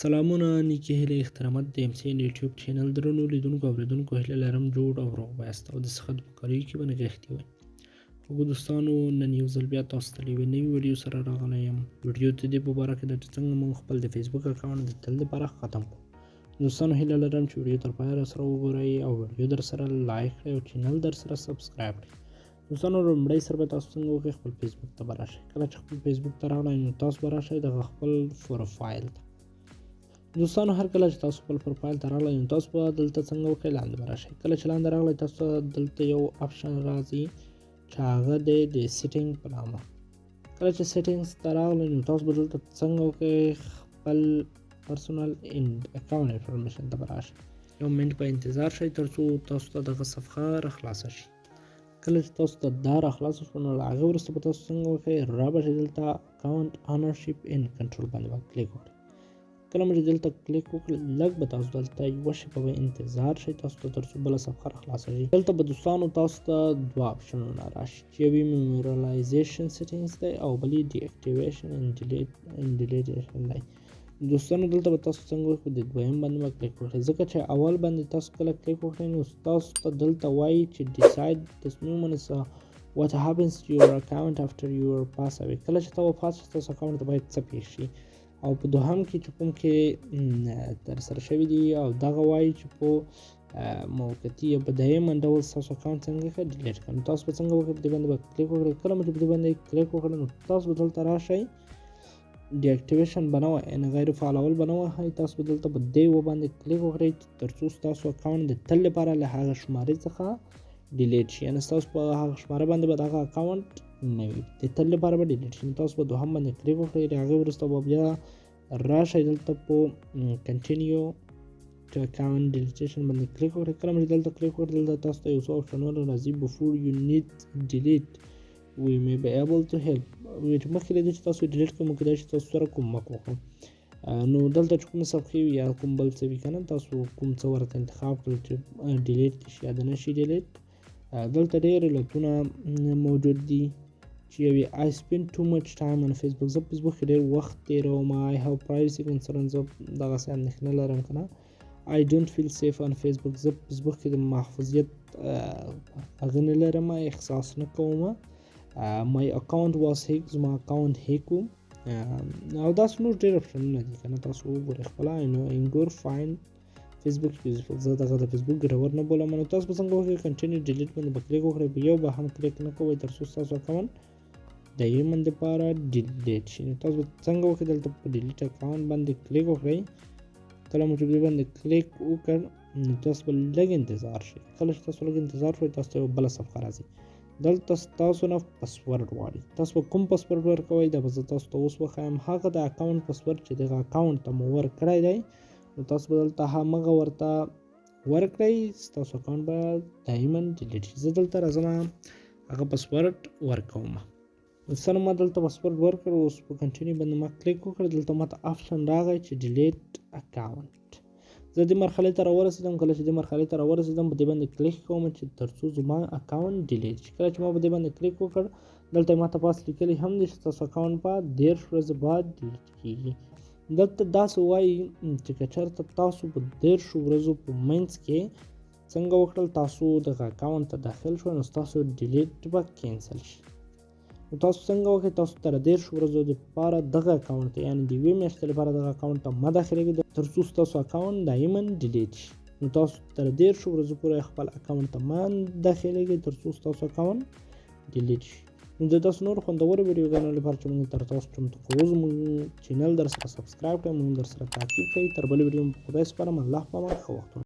سلامونه نیکې هیلې احترامات د ایم سي ان یوټیوب چینل درنو لیدونکو اوریدونکو هیله لرم جوړ او روغ به یاست او د صحت په کاریو کې به نغښتي وئ. خوږو دوستانو، نن یو ځل بیا تاسو ته له یوې نوې ویډیو سره راغلی یم. ویډیو د دې په باره کې ده چې څنګه موږ خپل د فیسبوک اکاونټ د تل لپاره ختم کړو. دوستانو، هیله لرم چې ویډیو تر پایه را سره وګورئ او ویډیو در سره لایک کړئ او چینل در سره سبسکرایب کړئ. دوستانو، لومړی سر به تاسو څنګه وکړئ؟ خپل فیسبوک ته به راشئ. کله چې خپل فیسبوک ته راغلی نو تاسو به راشئ دغه خپل پروفایل ته. دوستانو، هر کله چې تاسو خپل پروفایل ته راغلی نو تاسو به دلته څنګه وکړئ؟ لاندې به راشئ. کله چې لاندې راغلی تاسو ته دلته یو اپشن راځي چې هغه دی د setting په نامه. کله چې settings ته راغلی نو تاسو به دلته څنګه وکړئ؟ خپل personal and account information ته به راشئ. یو منټ به انتظار شئ تر څو تاسو ته دغه صفحه راخلاصه شي. کله چې تاسو ته دا راخلاصه شوه نو له هغې وروسته به تاسو څنګه وکړئ؟ را به شئ دلته account ownership and control باندې به کلیک وکړئ. کله مو چې دلته کلیک وکړ، لږ به تاسو دلته یوه شېبه به انتظار شئ تاسو ته تر څو بله صفحه راخلاصه شي. دلته به دوستانو تاسو ته دوه اپشنونه راشي چې یو یې memorialization settings دی او بل یې deactivation and deletion دی. دوستانو، دلته به تاسو څنګه وکړئ؟ د دویم باندې به کلیک وکړئ، ځکه چې اول باندې تاسو کله کلیک وکړئ نو تاسو ته دلته وایي چې decide، تصمیم ونیسه what happens to your account after your pass away. کله چې ته وفات شې ستاسو اکاونټ ته باید څه پېښ شي. او په دوهم کې چې کوم کې ترسره شوي دي او دغه وایي چې په موقتي یا په دایمه ډول ستاسو اکاونټ څنګه ښه delete کړئ. نو تاسو به څنګه وکړئ؟ په دې باندې به کلیک وکړئ. کله مو چې په دې باندې کلیک وکړئ نو تاسو به دلته راشئ، deactivation به نه وه، یعنې غیر فعالول به نه وهئ. تاسو به دلته په دې و باندې کلیک وکړئ تر څو ستاسو اکاونټ د تل لپاره له هغه شمارې څخه delete شي، یعنې ستاسو په هغه شماره باندې به دغه اکاونټ نه وي، د تل لپاره به delete شي. نو تاسو به دوهم باندې کلیک وکړئ. د هغې وروسته به بیا راشئ دلته په continue to account deletion باندې کلیک وکړئ. کله مو چې دلته کلیک وکړ، دلته تاسو ته یو څو اپشنونه راځي. Before you need delete we may be able to help، چې مخکې له دې چې تاسو delete کړئ موږ کېدای شي تاسو سره کومک وکړو. نو دلته چې کومې صفحې وي یا کوم بل څه وي که نه، تاسو کوم څه ورته انتخاب کړل چې delete شي یا د نه شي delete. دلته ډېر علتونه موجود دي چې یو یې I spend too much time on Facebook، زه په فیسبوک کې ډېر وخت تېروم. I have privacy concern، زه دغسې اندېښنه لرم که نه. I don't feel safe on Facebook، زه په فیسبوک کې د محفوظیت هغه نه لرم، احساس نه کوم. My account was hacked، زما اکاونټ هیک و. او داسې نور ډېر اپشنونه دي که نه، تاسو وګورئ خپله. نو انګور find Facebook useful، زه دغه د فیسبوک ګټور نه بولم. نو تاسو به څنګه وکړئ؟ continue delete باندې به کلیک وکړئ. په یو به هم کلیک نه کوئ تر څو ستاسو اکاونټ د یمن دپاره delete شي. نو تاسو به څنګه وکړئ؟ دلته په delete account باندې کلیک وکړئ. کله مو چې په دې باندې کلیک وکړ نو تاسو به لږ انتظار شئ. کله چې تاسو لږ انتظار شئ تاسو ته یوه بله صفحه راځي. دلته ستاسو نه پسورډ غواړي. تاسو به کوم پسورډ ورکوئ دا به زه تاسو ته اوس وښایم. هغه د اکاونټ پسورډ چې دغه اکاونټ ته مو ورکړی دی نو تاسو به دلته همغه ورته ورکړئ، ستاسو اکاونټ به دایما delete شي. زه دلته راځم هغه پسورډ ورکوم. دوستانو، ما دلته پسورډ ورکړ. اوس په continue باندې ما کلیک وکړ. دلته ما ته اپشن راغی چې delete account. زه دې مرحلې ته راورسېدم. کله چې دې مرحلې ته راورسېدم په دې باندې کلیک کوم چې تر څو زما اکاونټ delete شي. کله چې ما په دې باندې کلیک وکړ دلته ما ته پاس لیکلي هم دي چې ستاسو اکاونټ به 30 ورځې بعد delete کېږي. دلته داسې وایي چې که چېرته تاسو په 30 ورځو په منځ کې څنګه وکړل تاسو دغه اکاونټ ته داخل شوئ نو ستاسو delete به cancel شي. نو تاسو څنګه وکړئ؟ تاسو تر 30 ورځو دپاره دغه اکاونټ ته، یعنې د یوې میاشتې لپاره دغه اکاونټ ته مه داخلېږئ تر څو ستاسو اکاونټ دایما delete شي. نو تاسو تر 30 ورځو پورې خپل اکاونټ ته مه داخلېږئ تر څو ستاسو اکاونټ delete شي. نو د داسې نورو خوندورو ویډیوګانو لپاره چې موږ تر تاسو چمتو کوو زموږ چینل در سره subscribe کړئ، موږ در سره تعقیب کړئ. تر بلې ویډیو مو په خدای سپارم. الله په امان. ښه وختونه.